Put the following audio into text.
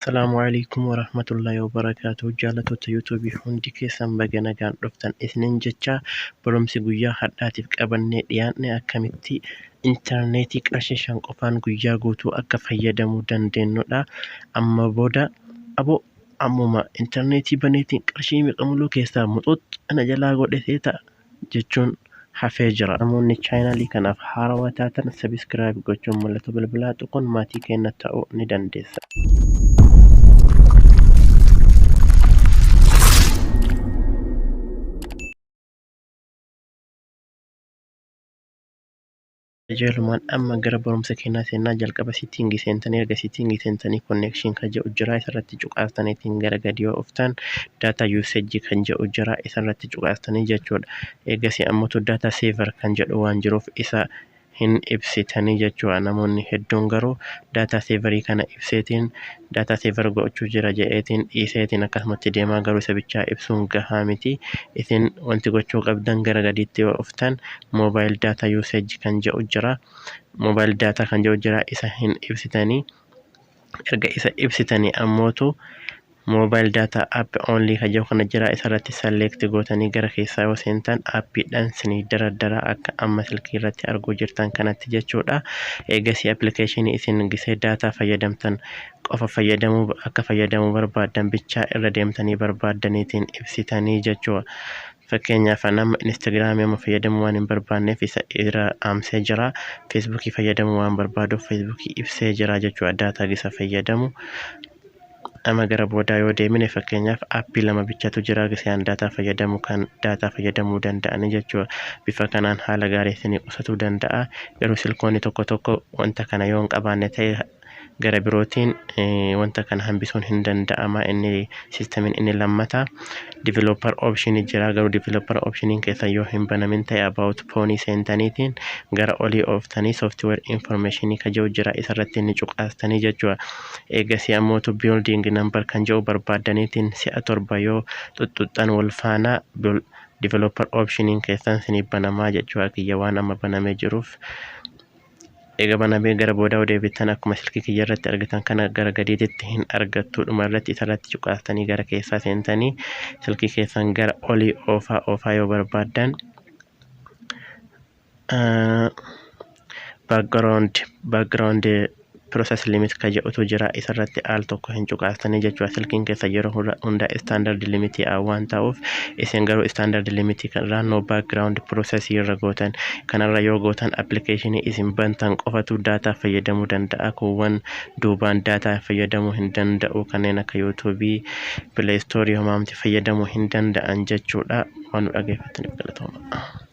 Assalaamu alaikum warahmatullahi wabarakaatuh. Jaallattoota YouTubeii hundi keessan baga nagaan dhuftan isiniin jecha, barumsi guyyaa har'aatiif qabannee dhiyaanne akkamitti intarneetii qarshii 5 qofaan guyyaa guutuu akka fayyadamuu dandeenyudha. Amma booda aboo ammuma intarneetii baneetiin qarshii meeqa muluu keessaa muxuux ana jalaa godhe seeta jechuun hafee jira. Namoonni chaanalii kanaaf haarawaa taatan subscribe gochuun mallattoo bilbilaa tuquun maatii keenya ta'uu ni dandeessa. Qajeelumaan amma gara barumsa keenyaa seenaa. Jalqaba settingii seentanii, erga settingii seentanii connection kan jedhu jira, isarratti cuqaastaniitiin gara gadi yoo dhuftan data usage kan jedhu jira, isarratti cuqaastanii jechuudha. Eegasii ammoo data saver kan jedhu waan jiruuf isa hin ibsitanii jechuudha. Namoonni hedduun garuu data saverii kana ibseetiin data saver gochuu jira jedheetiin dhiiseetiin akkasumatti deemaa, garuu isa bichaa ibsuun gahaa miti. Isin wanti gochuu qabdan gara gadiitti yoo dhuftan mobile data usage kan jedhu jira. Mobile data kan jedhu jira, isa hin ibsitanii. Erga isa ibsitanii ammootu mobile data app only kan jedhu kana jira, isarratti select gootanii gara keessaa yoo seentan appiidhaan sinii daraddara akka amma silkii irratti arguu jirtan kanatti jechuudha. Eegasii appilikeeshinii isin gisee daataa fayyadamtan qofa fayyadamuu akka fayyadamuu barbaaddan bichaa irra deemtanii barbaaddaniitiin ibsitanii jechuudha. Fakkeenyaaf, nama Instagramii amma fayyadamuu waan hin barbaanneef isa irra aamsee jira. Facebookii fayyadamuu waan barbaaduuf Facebookii ibsee jira jechuudha daataa gisa fayyadamu. Amma gara boodaa yoo deemine, fakkeenyaaf, appii lama bichatu jira giseen daataa fayyadamu kan daataa fayyadamuu danda'anii jechuudha. Bifa kanaan haala gaarii isinii qusatuu danda'a. Garuu silkoonni tokko tokko wanta kana yoo hin qabaanne ta'e, gara birootiin wanta kana hambisuun hin danda'ama. Inni systemiin inni lammataa developer option jira, garuu developer optioniin keessa yoo hin banamin ta'e about phone seentaniitiin gara olii ooftanii software information ka jedhu jira, isarratti inni cuqaastanii jechuudha. Eegasii ammootu building number kan jedhu barbaaddaniitiin si'a torba yoo xuxxuxxan wal faana developer optioniin keessan sinii banamaa jechuudha. Kiyya waan amma banamee jiruuf, eega banamee gara boodaa deebitan akkuma silkii kiyya irratti argitan kana gara gadiititti hin argattu. Dhuma irratti isarratti cuqaastanii gara keessaa seentanii silkii keessan gara olii oofaa oofaa yoo barbaaddan background process limit ka jedhutu jira, isarratti al tokko hin cuqaastanii jechuudha. Silkiin keessa yeroo hunda standard limitii waan ta'uuf, isin garuu standard limitii kanarraa no background process irra gootan. Kanarra yoo gootan appilikeeshinii isin bantan qofatu daataa fayyadamuu danda'a, kuuwwan duubaan daataa fayyadamuu hin danda'u. Kanneen akka YouTubeii, Play Storeii homaamti fayyadamuu hin danda'an jechuudha. Waan nu dhageeffattaniif galatooma.